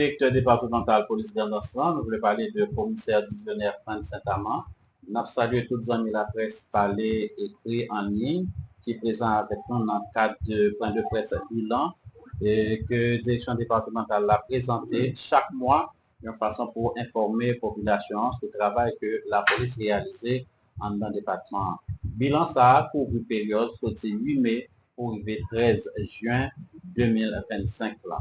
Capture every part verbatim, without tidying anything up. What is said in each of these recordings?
Direktè depatmantal polis Grandans lan, nou vle pale de komisè Dizonè Frantz Saint-Amand. N ap salye tout zanmi laprès pale, ekri, an liy ki prezan avèk nou nan kad de pwen de près bilan e ke direksyon depatmantal la prezante chak mwa yon fason pou enfòme popilasyon an sou travay ke lapolis reyalize anndan depatman an. Bilan sa a kouvri peryòd soti uit me pou rive trèz jen de mil vennsenk lan.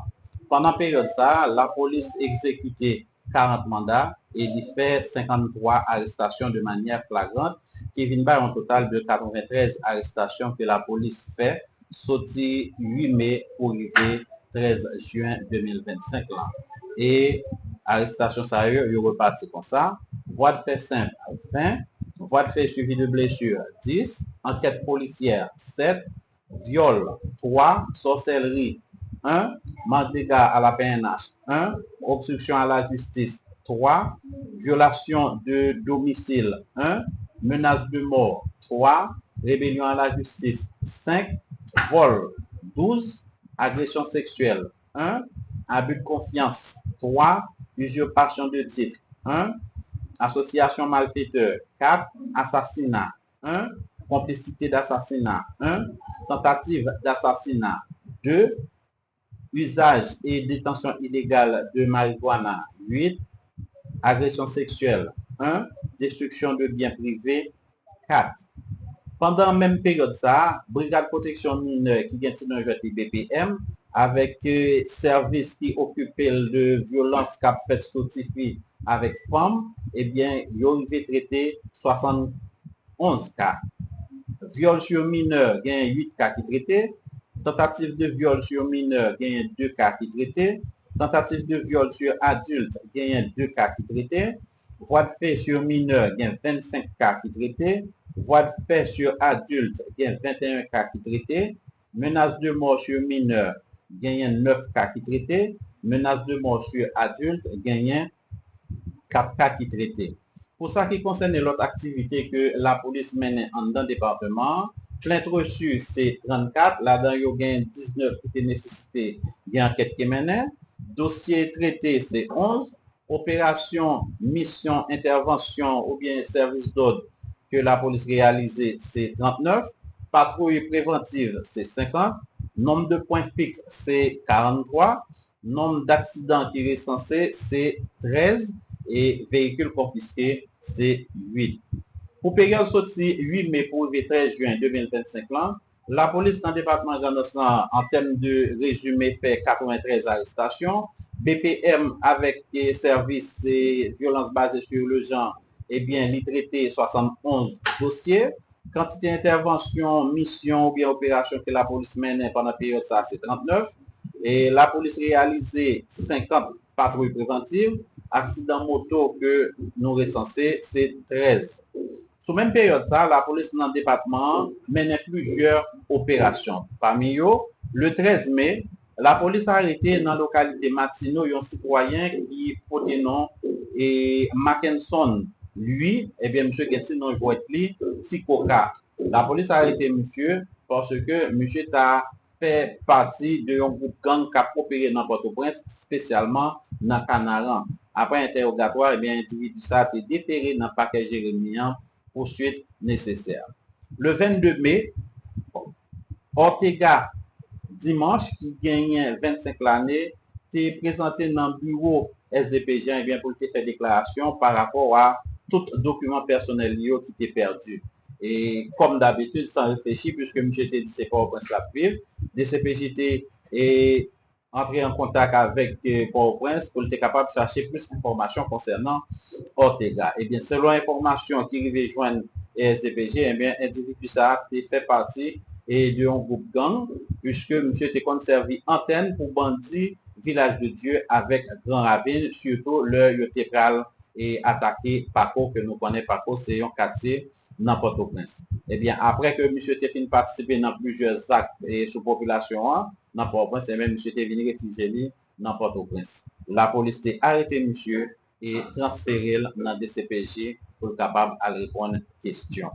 Pandan peryòd sa a, lapolis egzekite karant manda e li fè senkanntwa arestasyon de manyè flagrant, ki vin bay yon total de katreventrèz arestasyon ke lapolis fè soti uit me pou rive trèz jen de mil vennsenk lan. E arestasyon sa yo, yo repati konsa: vwa de fè senp, ven, vwa de fè suivi de blesi, dis, ankèt polisyè, sèt, vyòl, twa, sòsèlri, en, mank dega a la P N H, en, obstriksyon a la jistis, twa, vyolasyon de domisil, en, menas de mò, twa, rebelyon a la jistis, senk, vòl, douz, agresyon seksyèl, en, abi de konfyans, twa, izirpasyon de tit, en, asosyasyon malfetè, kat, asasina, en, konplisite dasasina, en, tantativ dasasina, de, izaj e detansyon ilegal de marijwana, uit, agresyon seksyèl, en, destriksyon de byen prive, kat. Pandan menm peryòd sa a, Brigad Pwoteksyon Minè ki gen ti non jwèt li B P M, avèk, eh, sèvis ki okipe l de vyolans k ap fèt sou tifi avèk fanm, ebyen, yo rive trete swasannonz ka. Vyòl sur minè, genyen uit ka ki trete. Tantativ de vyòl sur minè, genyen de ka ki trete. Tantativ de vyòl sur adilt, genyen de ka ki trete. Vwa de fè sur minè, gen vennsenk ka ki trete. Vwa de fè sur adilt, gen venteyen ka ki trete. Menas de mò sur minè, genyen nèf ka ki trete. Menas de mò sur adilt, genyen kat ka ki trete. Pou sa ki konsène lòt aktivite ke lapolis mennen anndan depatman an, plent resi se trannkat, ladan yo gen diznèf ki te nesesite gen ankèt ki mennen. Dosye trete se onz, operasyon, misyon, entèvansyon oubyen sèvis dòd ke lapolis reyalize se trannèf, patwouy prevantiv se senkant, nonb de pwen fiks se karanntwa, nonb daksidan ki resanse se trèz e veyikil konfiske se uit. Pou peryòd soti uit me pou rive trèz jen de mil vennsenk lan, lapolis nan depatman Grandans lan, an tèm de rezime, fè katreventrèz arestasyon. B P M avèk, eh, sèvis, eh, vyolans baze sou le jan, ebyen, li trete swasannonz dosye. Kantite entèvansyon, misyon oubyen operasyon ke lapolis mennen pandan peryòd sa a se trannèf. E lapolis reyalize senkant patwouy prevantiv. Aksidan moto ke nou resanse se trèz. Sou menm peryòd sa a, lapolis nan depatman an mennen plizyè operasyon. Pami yo, le trèz me, lapolis arete nan lokalite Matino yon sitwayen ki pote non, e, Mackenson Louis, ebyen, misye gen ti non jwèt li, Ti Koka. Lapolis arete misye paske misye ta fè pati de yon gwoup gang k ap opere nan Pòtoprens, espesyalman nan Kanaran. Apre entèwogatwa, ebyen, endividi sa a te defere nan pakè Jeremi an pou swit nesesè. Le vennde me, Ortega Dimanche, ki genyen vennsenk lane, te prezante nan biwo S D P J an, ebyen, pou l te fè deklarasyon pa rapò a tout dokiman pèsonèl li yo ki te pèdi. E, kòm dabitid, san reflechi, piske misye te di se Pòtoprens l ap viv, D C P J te, e, antre an kontak avèk, e, Pòtoprens pou l te kapab chache plis enfòmasyon konsènan Ortega. Ebyen, selon enfòmasyon ki rive jwenn S D P J, ebyen, endividi sa a te fè pati, e, de yon gwoup gang, piske misye te konn sèvi antèn pou bandi Vilaj de Dye avèk Gran Ravin, sitou lè yo te pral, e, atake Pako, ke nou konnen Pako se yon katye nan Pòtoprens. Ebyen, apre ke misye te fin patisipe nan plizyè zak, e, sou popilasyon an nan Pòtoprens, ebyen, misye te vin refijye li nan Pòtoprens. Lapolis te arete misye e transfere l nan D C P J pou l kapab al reponn kesyon.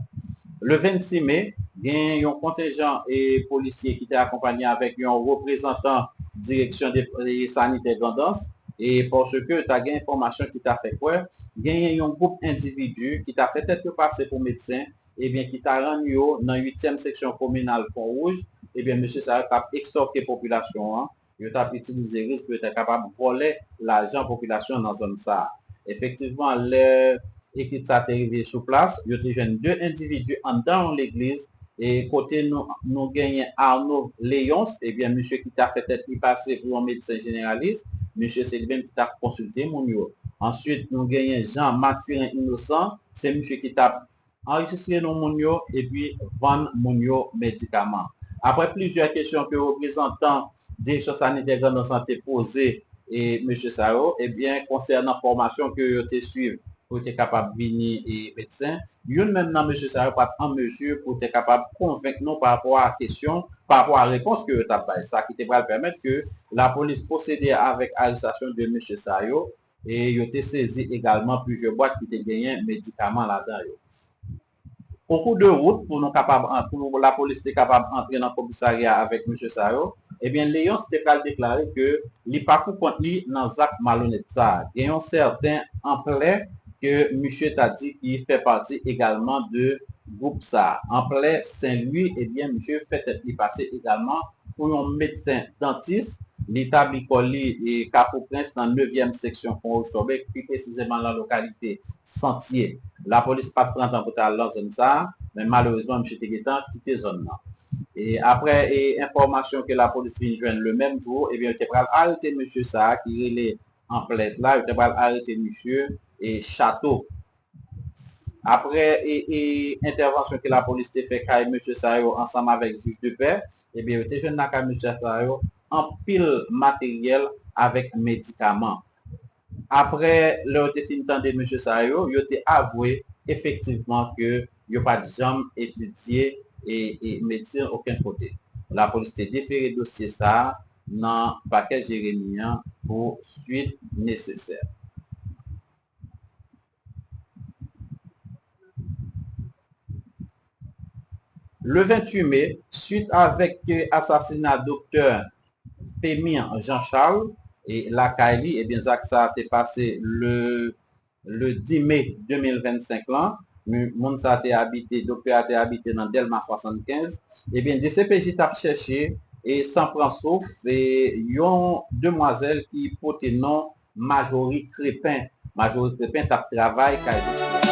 Le vennsis me, gen yon kontenjan, e, polisye ki te akonpanye avèk yon reprezantan direksyon de, e, sanitè Grandans, E paske ta gen enfòmasyon ki ta fè kwè genyen yon gwoup endividi ki ta fè tèt yo pase pou medsen, ebyen ki ta rann yo nan uityèm seksyon kominal Fon Wouj, ebyen mesye sa yo t ap ekstòke popilasyon an, yo t ap itilize risk pou yo ta kapab vòlè lajan popilasyon nan zòn sa a. Efektivman, lè ekip sa te rive sou plas, yo te jwenn de endividi anndan yon legliz, e kote nou, nou genyen Arnaud Léonce, ebyen, misye ki ta fè tèt li pase pou yon medsen jeneralis, misye se li menm ki t ap konsilte moun yo. Answit, nou genyen Jean Mathurin Innocent, se misye ki t ap anrejistre non moun yo epi vann moun yo medikaman. Apre plizyè kesyon ke reprezantan Direksyon Sanitè Grandans lan te poze e mesye sa yo, ebyen, konsènan fòmasyon ke yo te swiv pou yo te kapab vini e medsen, youn menm nan mesye sa yo pa t an mezi pou te kapab konvenk nou pa rapò a kesyon, pa rapò a repons ke yo t ap bay. Sa ki te pral pèmèt ke lapolis pwosede avèk arestasyon de mesye sa yo, e yo te sezi egalman plizyè bwat ki te genyen medikaman ladan yo. Okou de wout, pou nou kapab, pou lapolis te kapab antre nan komisarya avèk mesye sa yo, ebyen, Léonce te pral deklare ke li pa pou kont li nan zak malonèt sa a. Gen yon sèten Anplè ke misye ta di ki fè pati egalman de gwoup sa a. Anplè Sen Lwi, ebyen, misye fè tèt li pase egalman pou yon medsen dantis. Li tabli kò li e Kafou Prens nan nevyèm seksyon Fon Wouj Tòbè, pi presizeman nan lokalite Santye. Lapolis pa t pran tan pou ta al nan zòn sa a, men malerezman, misye te gentan kite zòn nan. E apre e enfòmasyon ke lapolis vin jwenn le menm jou, ebyen, yo te pral arete mesye sa a ki rele Anplè la, yo te pral arete misye e Chato. Apre e, e entèvansyon ke lapolis te fè kay mesye sa yo ansanm avèk jij de pè, ebyen, yo te jwenn lakay mesye sa yo anpil materyèl avèk medikaman. Apre, lè yo te fin tande mesye sa yo, yo te avwe efektivman ke yo pa t janm etidye e, e medsin okenn kote. Lapolis te defere dosye sa a nan pakè Jeremi an pou swit nesesè. Le ventuit me, swit avèk asasina doktè Femir Jean Charles e lakay li, ebyen, zak sa a te pase le, le dis me de mil vennsenk lan. Moun sa a te abite, doktè a te abite nan Dèlma swasannkenz. Ebyen, D C P J t ap chèche e san pran souf e yon demwazèl ki pote non Majorie Crépin. Majorie Crépin t ap travay kay